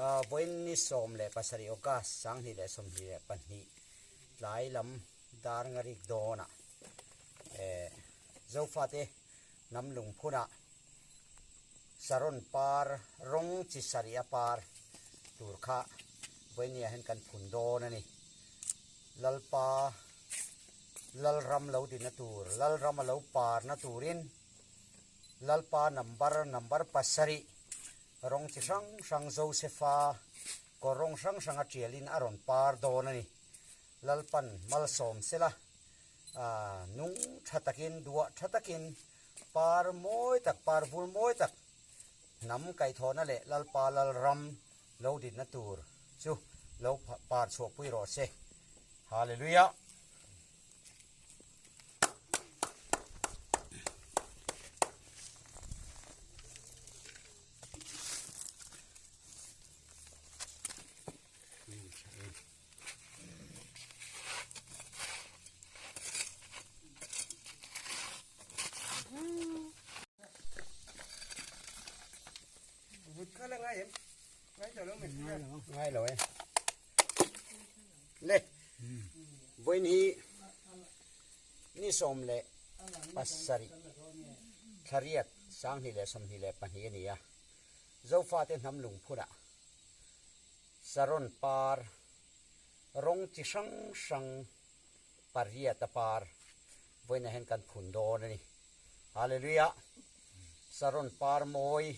Vawiin ni 17 August 2022 tlai lam dar ngarik dawnah Zofate hnam lungphunah Saron par rawng chi sarih a par tur kha vawinia hian kan phun dawn a ni. Lalpa Lalram lo dinna tur, Lalram a lo parna turin Lalpa number number pasarih rawng chi hrang hrang Josefa kawr rawng hrang hrang a tialin a rawn par dawn a ni. Lalpan malsawm sela nung tha takin duah tha takin par mawi tak par vul mawi tak hnam kaihthawhna leh Lalpa Lalram lo dinna tur chu lo par chhuahpui rawh se. Hallelujah! Ngai lo e. Le. Vawiin hi ni 17 thlariat 2022 a ni a. Zofate hnam lungphunah Saron par rawng chi hrang hrang pariat a par vawiinah hian kan phun dawn a ni. Hallelujah! Saron par mawi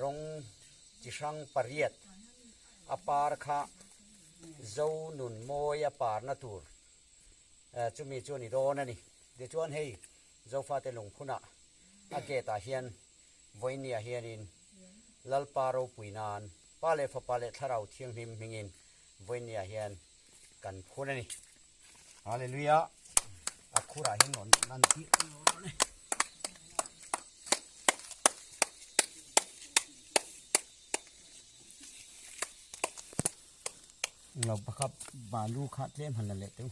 rawng chi hrang pariat a par kha zo nun mawi a parna tur chumi chu a ni dawn a ni. Tichuan hei Zofate lungphunah a gate ah hian Vawinia hianin Lalpa ropui nan Pa leh Fapa leh Thlarau Thianghlim hmingin vawinia hian kan phun a ni. Hallelujah! A khurah hian rawn lan tir a ni. Lo pakhat balu kha tlem han la leh teu.